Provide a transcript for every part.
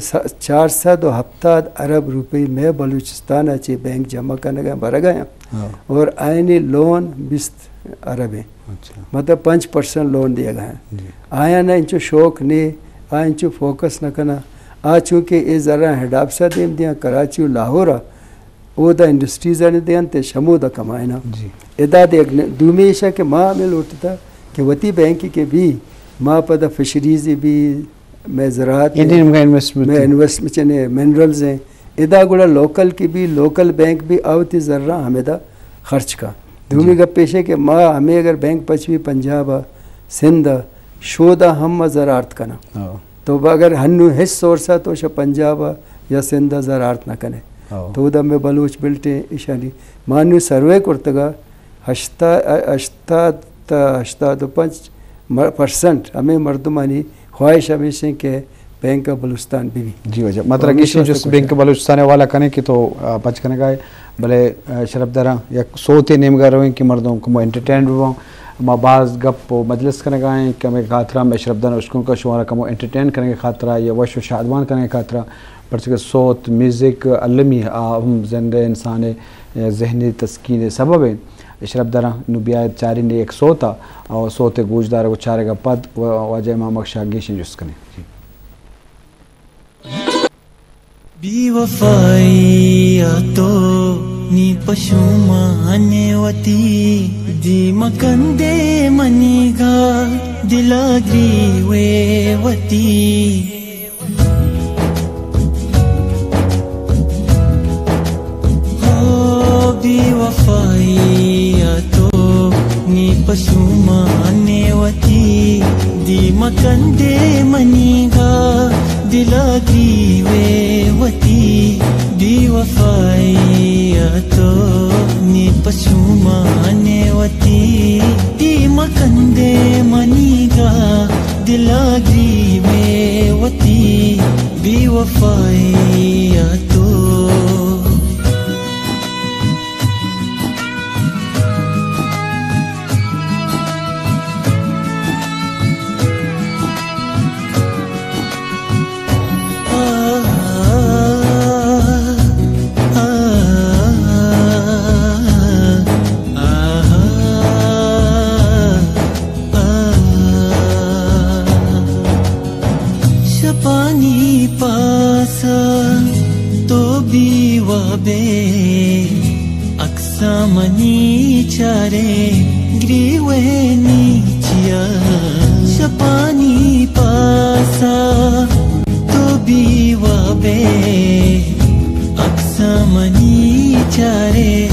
س-، چار سد و ہپتاد ارب روپی مئے بلوچستان ءَ چہ بینک جمع کنگ ءَ برگ ءَ اَنت۔ ہاں۔ اور آیانی لون بیست ارب ایں۔ اچھا۔ مطلب پنچ پرسنٹ لون دیگ ءَ ایں۔ جی۔ آیاں ءَ انچو شوق نے، آ انچو فوکس نہ کناں۔ آ چونکہ اے زراں ہیڈ آفس ءَ دیم دیاں، کراچی و لاہور ءَ، اودا انڈسٹریز ءَ دینت، شمودا کمائیناں۔ جی۔ ادا دیگ نہ، دومی ایشاں کہ ما ہمے لوٹتا کہ وتی بینک کہ بی، ما پدا فشریز بی، مئے زراعت یعنی ایں، ہمگا انویسٹمنٹ مئے ایں۔ انویسٹمنٹ چنے منرلز ایں۔ ادا گڑا لوکل کہ بی، لوکل بینک بی آ وتی زراں ہمیدا خرچ کا۔ دومی جی۔ گپ ایش ایں کہ ما ہمے اگر بینک پچ بی پنجاب ءَ، سندھ ءَ، شودا ہم ما زر آرت کناں۔ ہاں۔ تو اگر ہنو ہچ سورس ءَ تو شہ پنجاب ءَ یا سندھ ءَ زر آرت نہ کنے۔ ہاں۔ تو اودا مئے بلوچ بلٹیں ایشانی، ما نوں سروے کرتگا، ہشتا-، ہشتاد تا ہشتاد و پنچ مر-، پرسنٹ ہمے مردمانی خواہش ہمیش ایں کہ بینک آف بلوچستان بہ بی۔ جی واجہ، ما ترا ہمیش گیشیں واسطہ جست بینک آف بلوچستان ءِ حوالہ کنیں کہ تو، آ، پچ کنگا ئے، بلے، آ، شرف داراں یک سوتے نیمگا رویں کہ مردم کمو انٹرٹینڈ بباں، ما باز گپ و مجلس کنگا ایں کہ ہمے خاطرا مئے شرف داراں اشکنوکا شمارا کمو انٹرٹین کنگ ءِ خاطرا یا وش و شادمان کنگ ءِ خاطرا، پرچہ کہ سوت، میوزک المی آ ہم زندہ انسان ءِ ذہنی تسکین ءِ سبب ایں۔ شرف داراں نوں بیائے چاریں یک سوتا، او سوت ءِ گوشدارگ و چارگ ءَ پد و-، واجہ امام بخش ءَ گیشیں جست کنیں۔ جی۔ بے وفائی ءَ تو نی پشومان ئے وتی، دیم ءَ کندے منیگا دل ءَ گریوے وتی۔ او بے وفائی ءَ تو نی پشومان ئے وتی، دیم ءَ کندے منیگا دل ءَ گریوے وتی۔ بے وفائی ءَ تو نی پشومان ئے وتی، دیم ءَ کندے منیگا دل ءَ گریوے وتی۔ بے وفائی ءَ تو۔ شپانی پاسا تو بے وابے، اکساں منی چارے گریوے نی چیا۔ شپانی پاسا تو بے وابے، اکساں منی چارے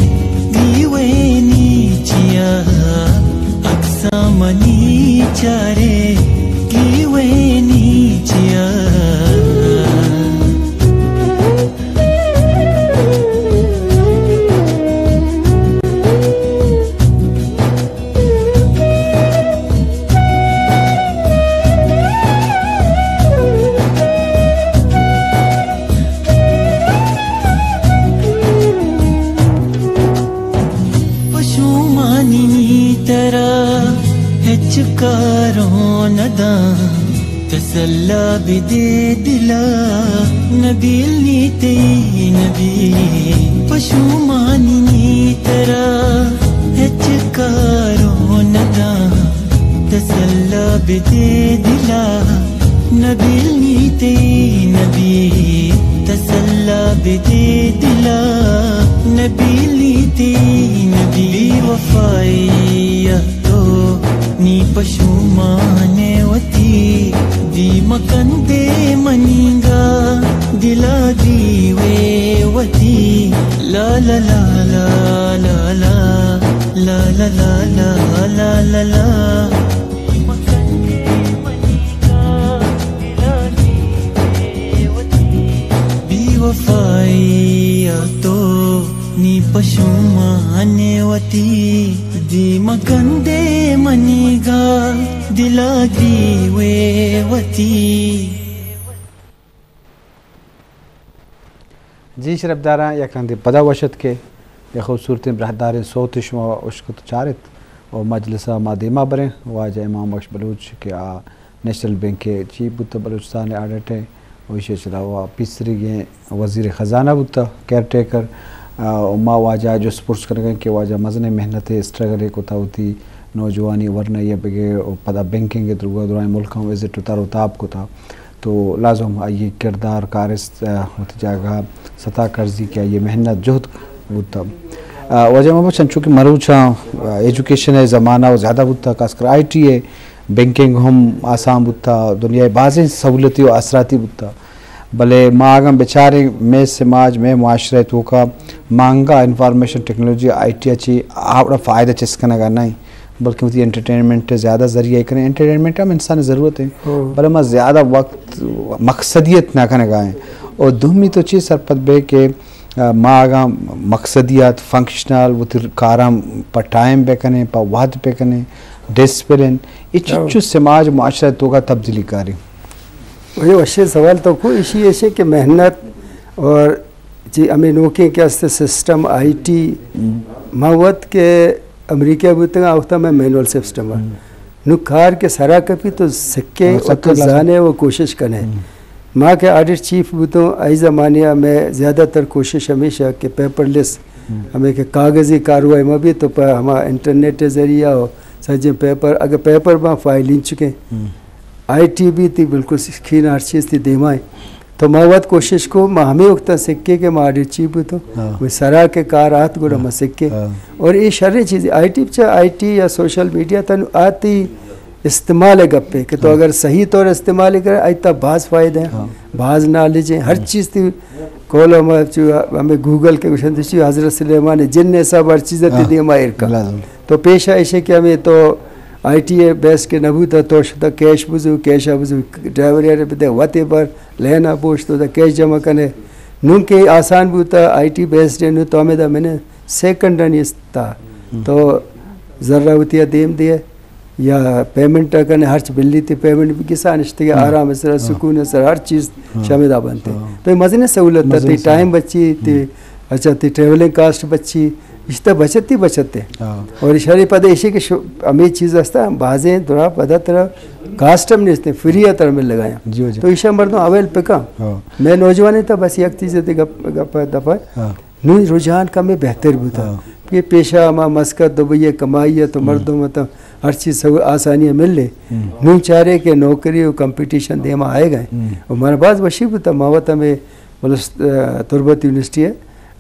گریوے نی چیا۔ اکساں منی چارے گریوے نی چیا۔ پشومانی ترا ہچ کارو نداں، تسلا بدے دلا، نبیل نی تئی نبی۔ پشومانی ترا ہچ کارو نداں، تسلا بدے دلا، نبیل نی تئی نبی۔ تسلا بدے دلا، نبیل نی تئی نبی۔ بے وفائی ءَ تو نی پشومان ئے وتی، دیم ءَ کندے منیگا دل ءَ گریوے وتی۔ لا لا لا لا لا۔ بے وفائی ءَ تو نی پشومان ئے وتی، دیم ءَ کندے منیگا دل ءَ گریوے وتی۔ جی شرپداراں، یک رندے پدا وش اتکے، یک خوبصورتیں براہداریں سوتے شما اشکت و چارت و مجلس ءَ ما دیما بریں۔ واجہ امام بخش بلوچ کہ آ نیشنل بینک ءِ چیف بوتہ بلوچستان ءِ آڈٹ ءِ، و ایشی چہ علاوہ پیسریگیں وزیر خزانہ بوتا، کیئر ٹیکر۔ آ، و ما واجہ جست پرس کنگا کہ واجہ مزنیں محنت اسٹرگل کتا وتی نوجوانی ورنا یا بگے و پدا بینکنگ درگا درائیں ملکاں وزٹ و تر و تاب کتا۔ تو لازم آئی کردار کارست، آ، وتی جاگہ ستا کرزی کہ آئی محنت جہد بوتا۔ آ، واجہ محبوب، چنچو کہ مروچاں، آ، ایجوکیشن ءِ زمانہ و زیادہ بوتا، خاص کر آئی ٹی ءِ بینکنگ ہم آسان بوتا، دنیا ءِ بازیں سہولتی و آسراتی بوتا۔ بلے ما اگاں بچاریں مئے سماج، مئے معاشرہ ءِ توکا ما انگا انفارمیشن ٹیکنالوجی، آئی ٹی ءَ چی آ وڑا فائدہ چست کنگا نہ ایں، بلکہ وتی انٹرٹینمنٹ ءِ زیادہ ذریعہ کنیں۔ انٹرٹینمنٹ ہم انسان ءِ ضرورت ہے، ہاں۔ بلے ما زیادہ وقت مقصدیت نہ کنگا ایں۔ اور دومی تو چی سرپد بے کہ آ، ما اگاں مقصدیات، فنکشنل، وتی کاراں پہ ٹائم بکنیں، پہ وھد بکنیں، ڈسپلن، اے ہاں۔ چچو سماج معاشرہ توکا تبدیلی کاری۔ وہی وشیں سوال تو کو، ایشی ایشے کہ محنت اور جی ہمیں نوکیں کہ است سسٹم آئی ٹی، ہم۔ ما وت کہ امریکہ بوتگاں، آ وقتا میں مینول سسٹم ہے۔ ہم۔ نو کار کہ سرا کپی تو سکے ہاں، و تو سکے لازم۔ زانے و کوشش کنے۔ ہم۔ ما کہ آڈٹ چیف بوتوں، آئی زمانے ءَ میں زیادہ تر کوشش ہمیشہ کہ پیپر لیس ہم۔ ہمیں کہ کاغذی کاروائی ما بھی تو پہ ہما انٹرنیٹ ذریعہ و سجیں پیپر، اگر پیپر با فائل انچکیں۔ ہم۔ آئی ٹی بھی تی بالکل سکین ہر چیز تی دیما ہے۔ تو ما وت کوشش کو، ما ہمیں وقتا سکے کہ ما آڈٹ چیف بوتوں۔ ہاں۔ وہ سرا کے کار آت گڑا ہاں۔ ما سکے۔ ہاں۔ اور یہ شریں چیز، آئی ٹی چا، آئی ٹی یا سوشل میڈیا تن آتی استعمال ءِ گپ ہے کہ تو ہاں۔ اگر صحیح طور استعمال کرے، آئی تا باز فائدہ ہیں، ہاں۔ باز نالج ہیں، ہر ہم۔ چیز تی کول ہم چو ہمیں گوگل کے گوشن تو چو حضرت سلیمان جن حساب ہر چیز تی ہاں۔ دیما ایر کا۔ لازم۔ تو پیشہ ایشے کہ ہمیں تو آئی ٹی ءِ بیس کہ نبوتا تو شتا کیش بزو، کیشا بزو، ڈرائیور یارے بدے، وتے بر، لینا بوش تو دا کیش جمع کنے۔ نون کہ آسان بوتا، آئی ٹی بیسڈ ہے، نو تو ہمیں دا میں نے سیکنڈ نہیں استا۔ ہم۔ تو ذرا وتی دیم دیے۔ یا پیمنٹ کنئے، ہرچ بلی تی پیمنٹ بکسا نشتگے، ہاں۔ آرام سرا، ہاں۔ سکون سرا، ہر چیز ہاں۔ شامل بنتے۔ ہاں۔ تو یہ مزنیں سہولت ہے، مزنیں تی ٹائم سہولت۔ بچی، تی، ہم۔ اچھا، تی ٹریولنگ کاسٹ بچی، اشتا بچت ہی بچت ہے۔ ہاں۔ اور اشارے پدا ایشی کہ شو-، ہمیں چیز ہستا، بازیں درا پدا ترا کاسٹ ہم نہیں استے، فری ہے ترا مل لگایا۔ جی، جی۔ تو ایشا مردم اویل پکا۔ ہاں۔ میں نوجوان تا بس یک چیز تے گپ، گپ دفعہ۔ ہاں۔ نوں رجحان کمے بہتر بوتا۔ ہاں۔ کہ پیشہ ہما مسکت، دبئی ءَ کمائی ءَ تو ہم۔ مردم تا ہر چیز سو-، آسانی ءَ ملے۔ ہم۔ نوں چارے کہ نوکری و کمپٹیشن دیما آئے گئے۔ ہم۔ و مارا باز وشی بوتا، ما وت ہمیں بلوچ-، ا، تربت یونیورسٹی ءَ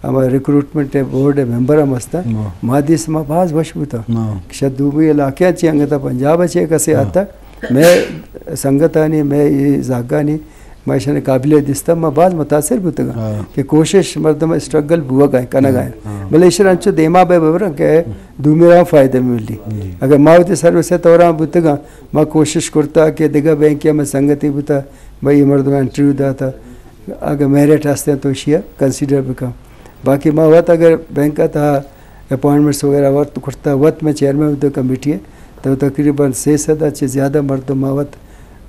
ہما ریکروٹمنٹ بورڈ ءِ ممبر ہم ہستا۔ ہاں۔ ما دیس ما باز وش بوتا۔ ہاں۔ کہ شاید دومی علاقے چی انگتا پنجاب چی کسے ہاں۔ آتا۔ میں سنگتانی، میں یہ زاگانی ما ایشانی قابل دیستہ، ما باز متاثر بوتگاں ہاں۔ کہ کوشش مردم اسٹرگل بوگا ہے، کنگا ہے۔ ہاں۔ بلے ایشرا انچو دیما بے ببراں کہ ہم۔ دومی را فائدہ ملی۔ جی۔ اگر ما وتی سروس طورا بوتگاں، ما کوشش کرتا کہ دگہ بینک یا میں سنگتی بوتا، بھئی یہ مردم انٹرویو داتا، اگر میرٹ ہستیں تو اشیا کنسیڈر بکن۔ باقی ما وت اگر بینک تھا اپوائنٹمنٹس وغیرہ وت کرتا، وت میں چیئرمین بوتوں کمیٹی ءِ، تو تقریباً سئے سد ءَ چہ زیادہ مردم ما وت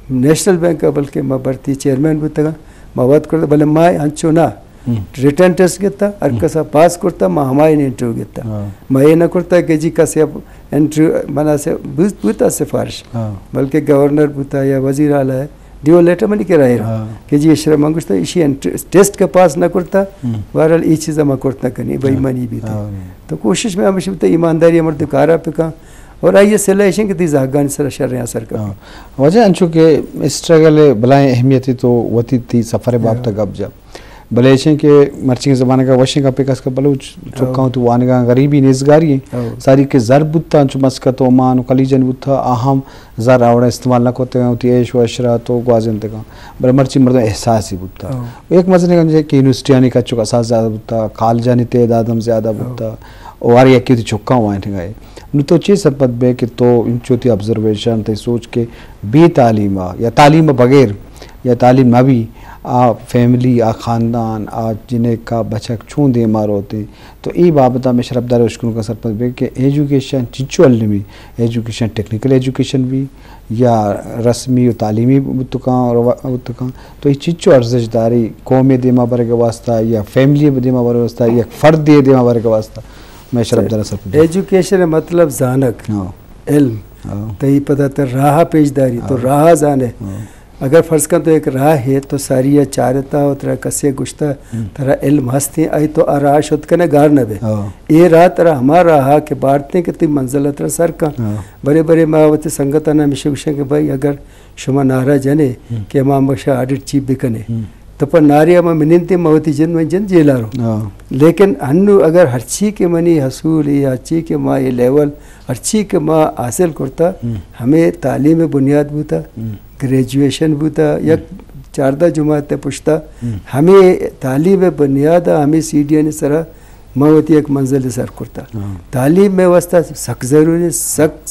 نیشنل بینک ءَ، بلکہ ما بھرتی چیئرمین بوتگاں، ما وت کرتا، بلے ما انچو نہ۔ ہم۔ ریٹن ٹیسٹ گتا، ہر ہم۔ کسا پاس کرتا، ما ہمائی نے انٹرویو گتا۔ ہاں۔ ما یہ نہ کرتا کہ جی کسے اب انٹرویو منا سے بوت-، بوتا سفارش۔ ہاں۔ بلکہ گورنر بوتا یا وزیر اعلیٰ ہے، دیو لیٹر منی کرا ایرا ہاں۔ کہ جی اشرا من گوشتا، ایشی انٹر-، ٹیسٹ کا پاس نہ کرتا، ہم۔ بہرحال ای چیزا ما کرت نہ کنی، بے ہاں۔ ایمانی بیتا۔ ہاں۔ تو کوشش میں ہمیشہ بوتا ایمانداری مردم کارا پکا، اور آئی صلاح ایشن کہ تی زاگانی سر شر اثر کا۔ ہاں۔ واجہ انچو کہ اسٹرگل بلائیں اہمیتی تو وتی تی سفر باب ہاں۔ تک گپ جا۔ بلے ایشن کہ مرچی زمانہ کا وشیں کا پکاس کا بلوچ ہاں۔ چکاں تو وانگاں غریبی نیزگاری ہیں۔ ہاں۔ ساری کے زر بوتا انچو مسکت و عمان و کلیجن بوتا، آہم زر آوڑا استعمال نہ کرتے ہیں، وتی عیش و عشرت و گوازینتے کن۔ بلے مرچی مردم احساسی بوتا۔ ہاں۔ ایک مزنیں گنج ہے کہ یونیورسٹیانی کچک اساس زیادہ بوتا، کالجانی تعداد ہم زیادہ ہاں۔ بوتا، و ہر یکی وتی چکاں وانٹنگا ہے۔ نو تو چی سرپد بے کہ تو انچو تی آبزرویشن، تی سوچ کہ بے تعلیم آ یا تعلیم بغیر یا تعلیم نہ بی آ فیملی، آ خاندان، آ جنک آ بچک چون دیما روتے؟ تو ای بابت ہمیں شرفدار اشکنوکا سرپد بے کہ ایجوکیشن چنچو المی، ایجوکیشن ٹیکنیکل ایجوکیشن بی یا رسمی و تعلیمی بوتکاں، روا-، بوتکاں، تو ای چنچو ارزش داری قوم دیما برگ واسطہ یا فیملی دیما برگ واسطہ یا فرد دیما برگ واسطہ؟ میں شرفدار سرپد بے۔ ایجوکیشن مطلب زانگ، ہاں۔ علم، ہاں۔ تئی پدا تر راہ پیش داری، تو ہاں۔ راہ زانے۔ ہاں۔ اگر فرض کن تو یک راہ ہے، تو ساری ءَ چارتا و ترا کسے گوشتا، ہم۔ ترا علم ہستیں، آئی تو آ راہ شت کنے گار نہ بے۔ ہاں۔ اے راہ ترا ہما راہ کہ بارتیں کہ تئی منزل ءَ ترا سر کن۔ ہاں۔ برے برے ما وتی سنگتاں ہمیشہ گوشاں کہ بھائی اگر شما نعرہ جنے ہم۔ کہ امام بخش آڈٹ چیپ بکنے۔ ہم۔ تو پر نعرہ ما مننتے ما وتی جند، من جند جیلا رو۔ ہاں۔ لیکن انو اگر ہرچی کہ منی حصول یا ہرچی کہ ما یہ لیول، ہرچی کہ ما حاصل کرتا، ہم۔ ہمیں تعلیم بنیاد بوتا، ہم۔ گریجویشن بوتا، یک ہم۔ چاردہ جماعت پشتا، ہم۔ ہمیں تعلیم بنیاد، ہمیں سیڑھیانی سرا ما وتی یک منزل سر کرتا۔ ہاں۔ تعلیم میں واسطہ سک ضروری، سک